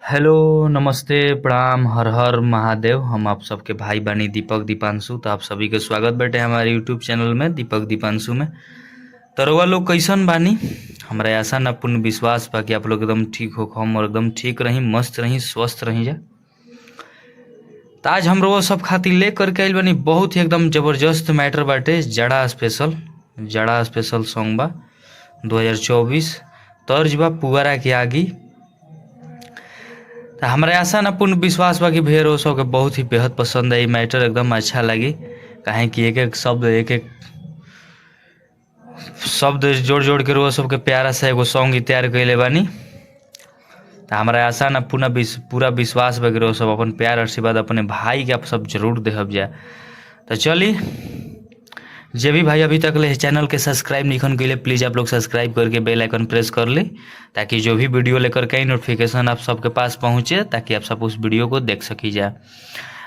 Hello, नमस्ते, प्रणाम, हर हर महादेव। हम आप सबके भाई बानी दीपक दीपांशु। तो आप सभी के स्वागत बाटे हमारे यूट्यूब चैनल में दीपक दीपांशु में। तो रउआ लोग कैसन बानी? हमरा आशा ना पूर्ण विश्वास बा कि आप लोग एकदम ठीक होखम और एकदम ठीक रही, मस्त रही, स्वस्थ रही जा। तो आज हम रउआ सब खातिर ले करके आइल बानी बहुत ही एकदम जबरदस्त मैटर बाटे, जड़ा स्पेशल, जड़ा स्पेशल सॉन्ग बा 2024, तर्ज बा पुअरा के आगी। तो हमरा आशा ना पूर्ण विश्वास बा कि भैया सबके बहुत ही बेहद पसंद आई मैटर, एकदम अच्छा लगी। काहे कि एक एक शब्द, एक एक शब्द जोड़ जोड़ के रउआ सबके प्यारा सा एगो सॉन्ग तैयार कैले बानी। तो हमरा आशा ना पूर्ण पूरा विश्वास बा कि रउआ सब अपन प्यार आशीर्वाद अपने भाई के आप सब जरूर देहब जाए। तो चली, जे भी भाई अभी तक ले चैनल के सब्सक्राइब नहीं कैले, प्लीज़ आप लोग सब्सक्राइब करके बेल आइकन प्रेस कर ले, ताकि जो भी वीडियो लेकर के नोटिफिकेशन आप सबके पास पहुँचे, ताकि आप सब उस वीडियो को देख सकी जाए।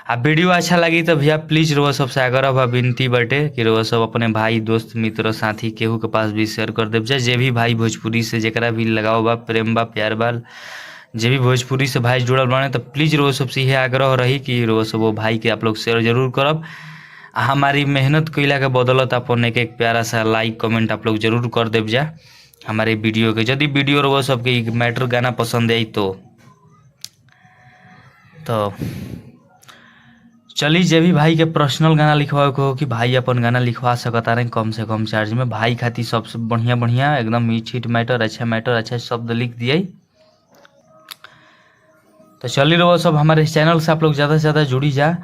आ वीडियो अच्छा लगी तो भैया प्लीज़ रउआ सबसे आग्रह बा, विनती बाटे कि रउआ सब अपने भाई, दोस्त, मित्र, साथी केहू के पास भी शेयर कर देव जाए। जे भी भाई भोजपुरी से जेकरा भी लगाव बा, प्रेम बा, प्यार बा, जे भी भोजपुरी से भाई जुड़ल बाने, तो प्लीज़ रउआ सबसे इहे आग्रह रही कि रउआ सब वो भाई के आप लोग शेयर जरूर करब। आ हमारी मेहनत कइला के बदौलत अपन एक एक प्यारा सा लाइक कमेंट आप लोग जरूर कर देव जा हमारे वीडियो के। यदि वीडियो रउआ सबके ई मैटर गाना पसंद आई तो चली, जे भी भाई के पर्सनल गाना लिखवावे के हो कि भाई अपन गाना लिखवा सकता रहे कम से कम चार्ज में, भाई खातिर सबसे बढ़िया बढ़िया एकदम हिट मैटर, अच्छा मैटर, अच्छा शब्द लिख दिए। तो चली, रहो सब हमारे इस चैनल से आप लोग ज़्यादा से ज़्यादा जुड़ी जा,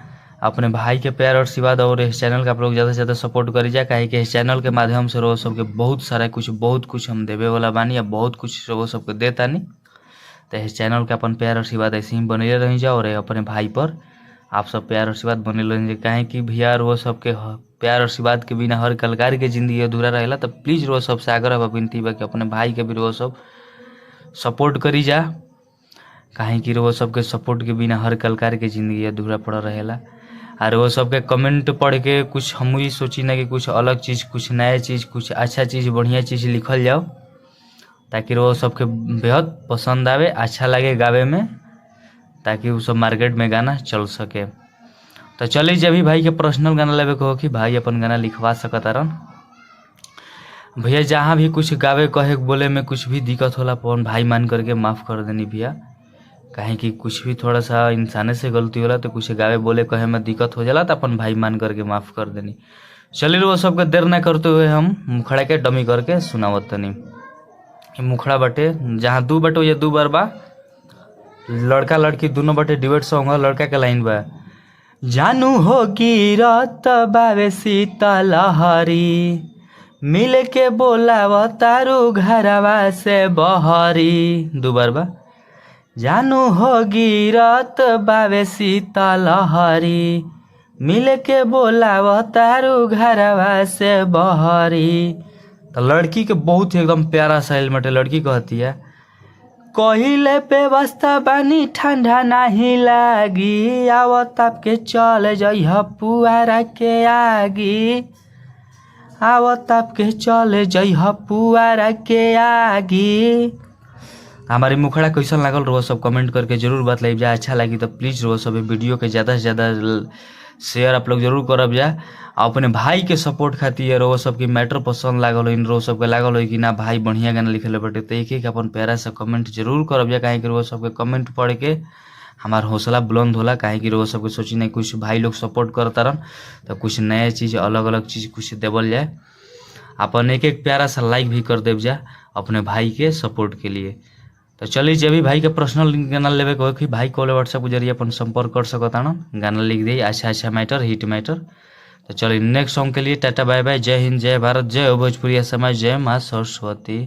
अपने भाई के प्यार और आशीर्वाद और इस चैनल के आप लोग ज़्यादा से ज़्यादा सपोर्ट करी जा। काहे कि इस चैनल के माध्यम से रहो सबके बहुत सारा कुछ, बहुत कुछ हम देवे वाला बानी या बहुत कुछ रहो सबके देतानी। तो इस चैनल के अपन प्यार आशीर्वाद ऐसे ही बनले रही जा और अपने भाई पर आप सब प्यार आशीर्वाद बनले रही जा। काहे कि भैया रो सबके प्यार आशीर्वाद के बिना हर कलाकार के जिंदगी अधूरा रहेला। तो प्लीज़ रो सबसे आग्रह बा, विनती बा कि अपने भाई के भी रो सब सपोर्ट करी जा। काहे कि रउआ सबके सपोर्ट के बिना हर कलाकार के जिंदगी अधूरा पड़ल रहेला। और वो सबके कमेंट पढ़ के कुछ हम ही सोची ना कि कुछ अलग चीज़, कुछ नया चीज़, कुछ अच्छा चीज़, बढ़िया चीज़ लिखल जाओ, ताकि वो सबके बेहद पसंद आवे, अच्छा लगे गावे में, ताकि वो सब मार्केट में गाना चल सके। तो चली, जब भी भाई के पर्सनल गाना लेवे के हो कि भाई अपन गाना लिखवा सकता रहन। भैया, जहाँ भी कुछ गावे, कहे, बोले में कुछ भी दिक्कत होला, अपन भाई मान करके माफ़ कर देनी भैया। काहे कि कुछ भी थोड़ा सा इंसाने से गलती होला, तो कुछ गावे, बोले, कहे में दिक्कत हो जाला, तो अपन भाई मान करके माफ़ कर देनी। चलिए, वो सबके देर ना करते हुए हम मुखड़ा के डमी करके सुनावत तनी। ई मुखड़ा बाटे, जहाँ दू बटे ये दू बार बा, लड़का लड़की दोनों बटे, डिबेट सॉन्ग है। लड़का के लाइन बा, जानू हो गिरत बावे शीतलहरी, मिल के बोलाव तारू घरवा से बहरी। दू बार बा। जानू हो गिरत बावे शीतलहरी, मिल के बोलाव तारू घरवा से बहरी। तो लड़की के बहुत ही एकदम प्यारा सा हेलमेट है। लड़की कहती है, कहिले व्यवस्था बानी, ठंडा नाही लागी, आवत आपके चल जइह पुआरा के आगी, आवत आपके चल जइह पुआरा के आगी। हमारी मुखड़ा कैसन लागल, रउआ सब कमेंट करके जरूर बतलाइब जा। अच्छा लगी तो प्लीज़ रउआ सब वीडियो के ज़्यादा से ज़्यादा शेयर आप लोग जरूर करब जा। आ अपने भाई के सपोर्ट खातिर, रउआ सबके मैटर पसंद लागल हो, रउआ सबके लागल हो कि ना भाई बढ़िया गाना लिखले बाटे, तो एक एक अपन प्यारा सा कमेंट जरूर करब जा। काहे कि रउआ सबके कमेंट पढ़ के हमार हौसला बुलंद होला। काहे कि रउआ सबके सोची नहीं कुछ भाई लोग सपोर्ट करतारन, तो कुछ नया चीज़, अलग अलग चीज़ कुछ देवल जाए। अपन एक एक प्यारा सा लाइक भी कर देव जा अपने भाई के सपोर्ट के लिए। तो चलिए, जब भी भाई के पर्सनल गाना लेवे के हो कि भाई कॉल व्हाट्सएप के जरिए अपन संपर्क कर सकता ना, गाना लिख दे अच्छा अच्छा मैटर, हिट मैटर। तो चलिए, नेक्स्ट सॉन्ग के लिए टाटा, बाय बाय, जय हिंद, जय भारत, जय हो भोजपुरिया समाज, जय माँ सरस्वती।